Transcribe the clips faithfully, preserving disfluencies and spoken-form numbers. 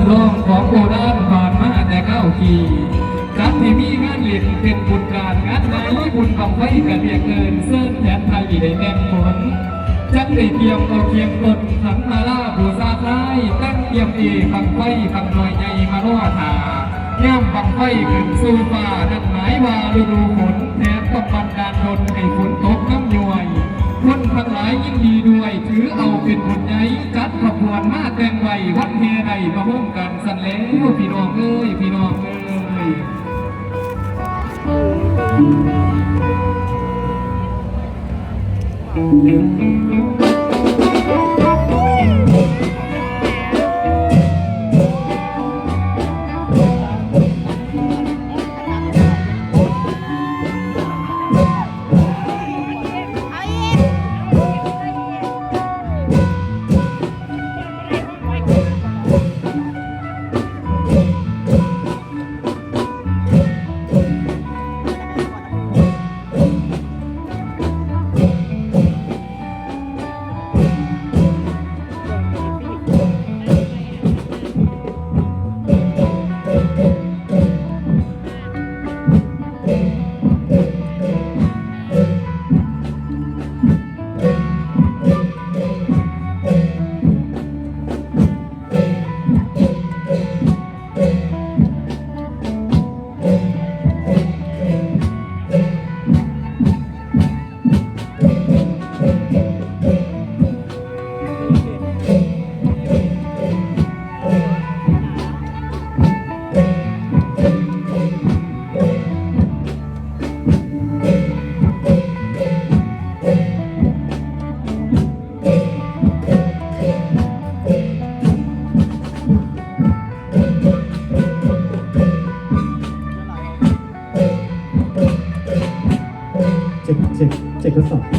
ร้องของโบราณผ่านมาแต่เก้าปี จัดให้มีงานเล่นเป็นบุญการงานไหน บุญบั้งไฟกะเรียกเอิ้นเชิญแทนไทยได้แม่นผล จักได้เตรียมเอาเคียงต้นขันมาลาบูชาคาย ตั้งเตรียมเอบั้งไฟบั้งน้อยใหญ่มารอท่า ยามบั้งไฟขึ้นสู่ฟ้า นั่นหมายว่าฤดูฝน แถมต้องบันดาลดลให้ฝนตกน้ำย้อย คนทั้งหลายยินดีด้วย ถือเอาเป็นบุญใหญ่ จัดขบวนมาแต่งไว้ วันแห่ใดมาร่วมกันสั่นแล้ว พี่น้องเอ้ย พี่น้องเอ้ย เจ็ดเจ็ดเจ็ดทดสอบ เ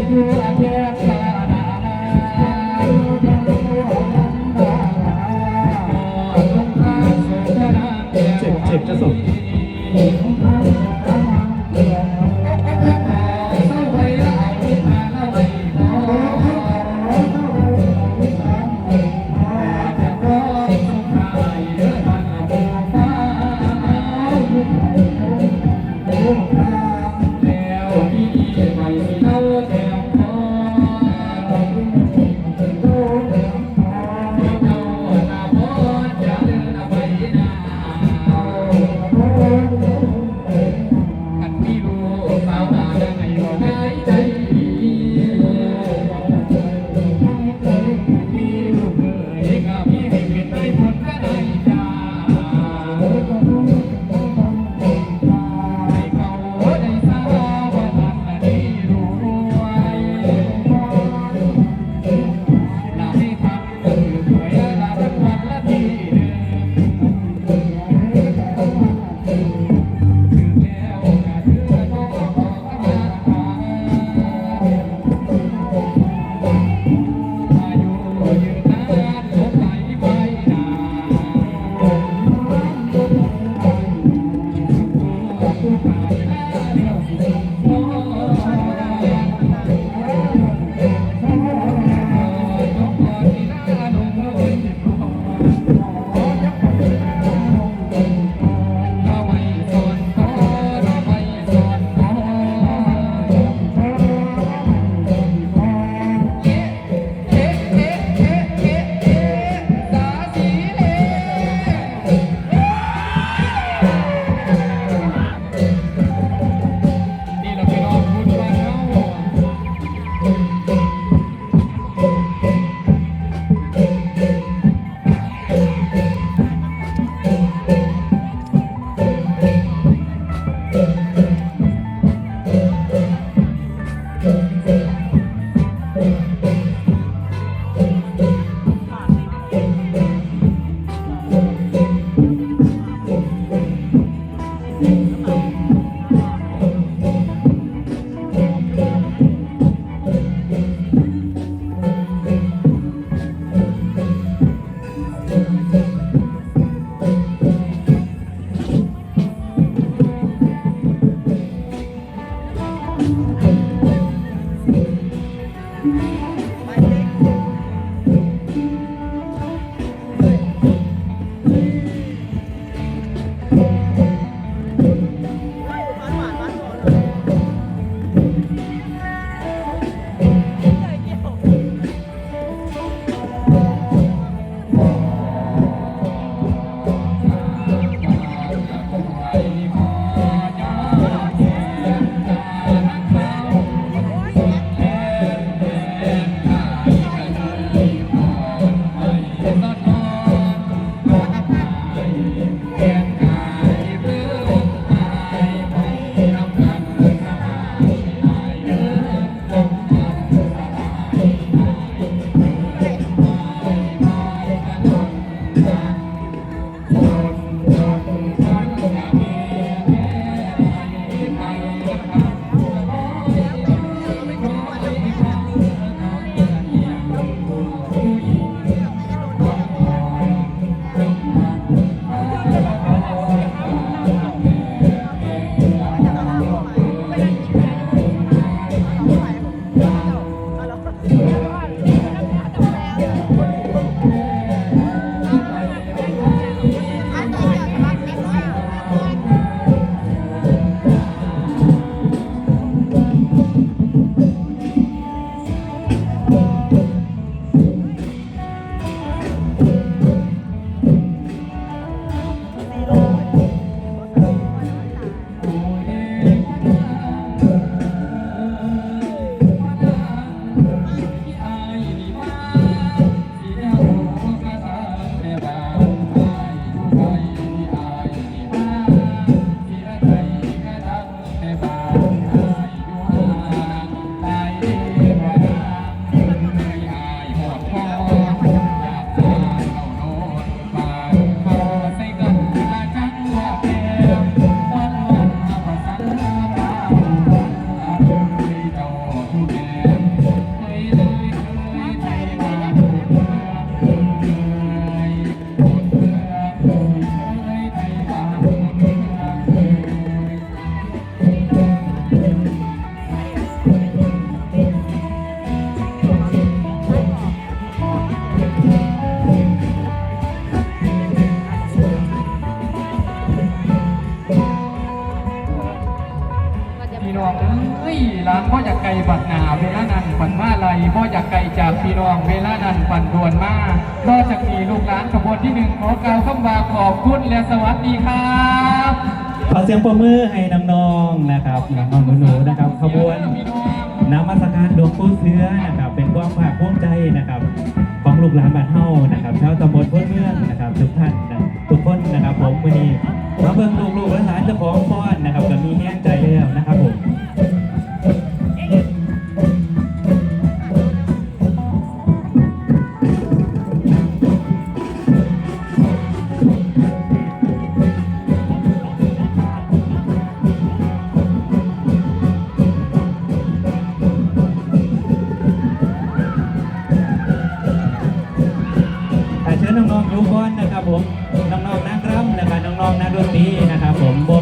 เจ็บเจ็บจะสุด บัดหน้าเวลานั้นปันมาไลบ่อยากไกลจากพี่น้องเวลานั้นปันด่วนมาต่อจากนี้ลูกหลานขบวนที่หนึ่งขอกล่าวคำว่าขอบคุณและสวัสดีครับ ขอเสียงปรบมือให้น้องๆนะครับน้องๆหนูๆนะครับขบวนนมัสการหลวงปู่เสือนะครับเป็นความภาคภูมิใจนะครับของลูกหลานบ้านเฮานะครับชาวตำบลโพนเมืองนะครับทุกท่านนะทุกคนนะครับผมมื้อนี้มาเบิ่งลูกๆหลานๆเจ้าของฟ้อนนะครับก็มีแฮงใจแล้วนะครับผม อ่ะเชิญน้องๆอยู่ก่อนนะครับผมน้องๆนางรำแล้วก็น้องๆนักดนตรีนะครับผมบ่